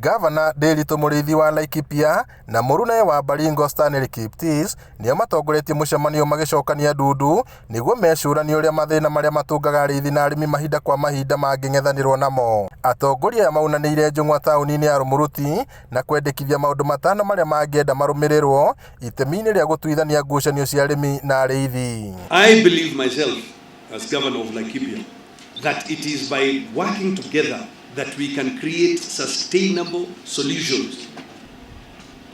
Gavana Ndiritu Muriithi wa Laikipia na mũrunawe wa Baringo Stanley Kiptis nĩo matongoretie mũcemanio magĩcokania ndundu nĩguo mecũranie ũrĩa mathĩna marĩa matũngaga arĩithi na arĩmi mahinda kwa mahinda mangĩng'ethanĩrwo namo. Atongoria aya maunanĩire njũng'wa taũni-inĩ ya Rumuruti na kwendekithia maũndũ matano marĩa mangĩenda marũmĩrĩrwo itemi-inĩ rĩa gũtuithania ngucanio cia arĩmi na arĩithi. I believe myself as governor of Laikipia that it is by working together that we can create sustainable solutions.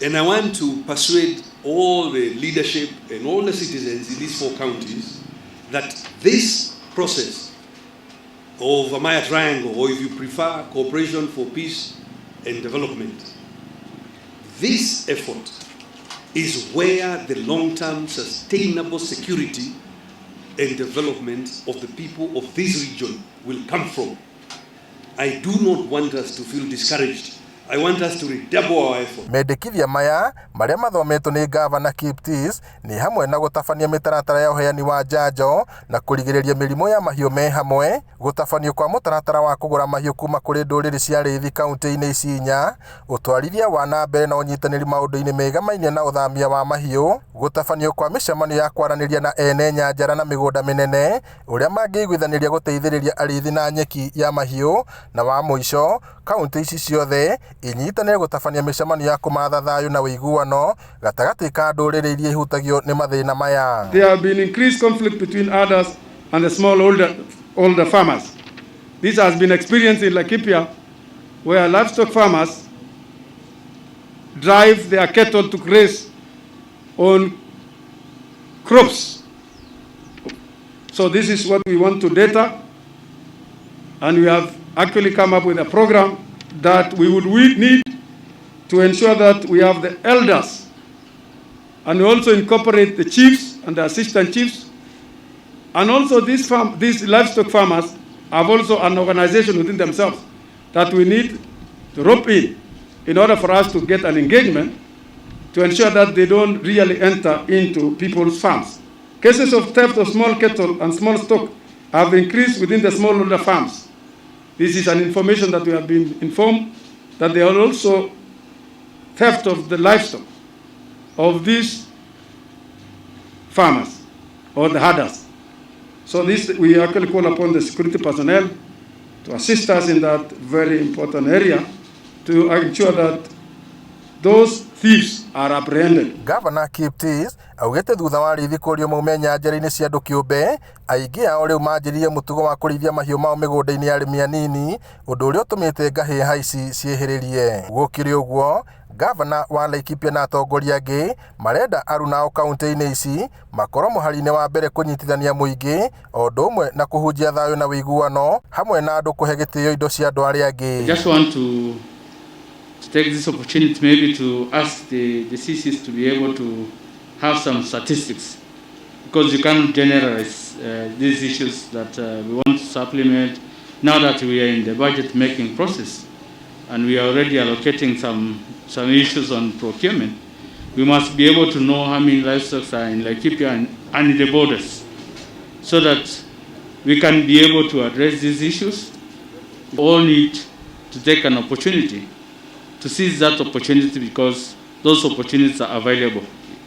And I want to persuade all the leadership and all the citizens in these four counties that this process of Amaya Triangle, or if you prefer, Cooperation for Peace and Development, this effort is where the long-term sustainable security and development of the people of this region will come from. I do not want us to feel discouraged. I want us to redouble our effort. Mendekithia maya marĩa mathometwo nĩ Gavana Kiptis nĩ hamwe na gũtabania mĩtaratara ya ũheani wa njanjo na kũrigĩrĩria mĩrimũ ya mahiũ me hamwe, gũtabanio kwa mũtaratara wa kũgũra mahiũ kuma kũrĩ ndũrĩrĩ cia arĩithi kaunti-inĩ ici inya, ũtwarithia wa na mbere na ũnyitanĩri maũndũ-inĩ megamainie na ũthamia wa mahiũ, gũtabanio kwa mĩcemanio ya kwaranĩria na ene nyanjara na mĩgũnda mĩnene ũrĩa mangĩiguithanĩria gũteithĩrĩria arĩithi na nyeki ya mahiũ, na wa mũico kaunti ici ciothe inyitanĩre gũtabania mĩcemanio ya kũmatha thayũ na ũiguano gatagatĩ ka ndũrĩrĩ iria ihutagio nĩ mathĩna maya. There have been increased conflict between others and the small older farmers. This has been experienced in Laikipia, where livestock farmers drive their cattle to graze on crops. So this is what we want to data, and we have actually come up with a program that we would need to ensure that we have the elders, and we also incorporate the chiefs and the assistant chiefs, and also these livestock farmers have also an organization within themselves that we need to rope in order for us to get an engagement to ensure that they don't really enter into people's farms. Cases of theft of small cattle and small stock have increased within the smallholder farms. This is an information that we have been informed that there are also theft of the livestock of these farmers or the herders. So this, we actually call upon the security personnel to assist us in that very important area to ensure that those thieves are apprehended. Gavana Kiptis augĩte thutha wa arĩithi kũrio maume nyanjara-inĩ cia andũ kĩũmbe, aingĩ ao rĩu manjĩrĩirie mũtugo wa kũrĩithia mahiũ mao mĩgũnda-inĩ ya arĩmi anini, ũndũ ũrĩa ũtũmĩte ngahĩha ici ciĩhĩrĩrie. Gũkĩrĩ ũguo, Gavana wa Laikipia na atongoria angĩ marenda arunao kaunti-inĩ ici makorwo mũhari-inĩ wa mbere kũnyitithania mũingĩ o ũndũ ũmwe na kũhunjia thayũ na ũiguano hamwe na andũ kũhe gĩtĩo indo cia andũ arĩa angĩ. I just want to take this opportunity maybe to ask the CCs to be able to have some statistics, because you can't generalize these issues that we want to supplement now that we are in the budget making process and we are already allocating some issues on procurement. We must be able to know how many livestock are in Laikipia and in the borders, so that we can be able to address these issues. We all need to take an opportunity to seize that opportunity, because those opportunities are available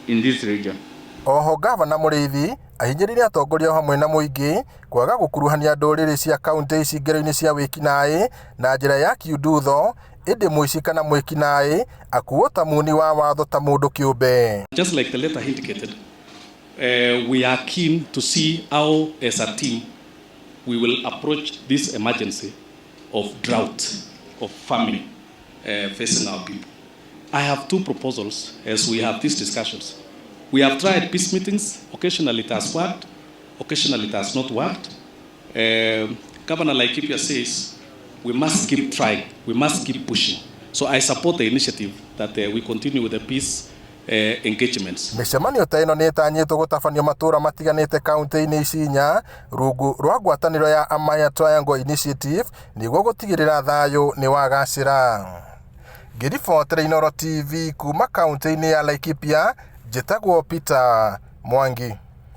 in this region. Oho Gavana Mũrĩithi ahinyĩrĩirie atongoria o hamwe na mũingĩ kwaga gũkuruhania ndũrĩrĩ cia kaunti ici ngero-inĩ cia wĩkinaĩ na njĩra ya kiundutho, ĩndĩ mũici kana mwĩkinaĩ akuo ta muni wa watho ta mũndũ kĩũmbe. Just like the letter indicated, we are keen to see how, as a team, we will approach this emergency of drought, of famine facing our people. I have two proposals as we have these discussions. We have tried peace meetings. Occasionally it has worked, occasionally it has not worked. Governor Laikipia says we must keep trying, we must keep pushing. So I support the initiative that we continue with the peace engagements. Mĩcemanio ta ĩno nĩ ĩtanyĩtwo gũtabanio matũũra matiganĩte kaunti-inĩ ici inya rungu rwa ngwatanĩro ya Amaya Triangle Initiative nĩguo gũtigĩrĩra thayũ nĩ wagacĩra. Ngĩribotera Inooro TV kuma kaunti-inĩ ya Laikipia, njĩtagwo Peter Mwangi.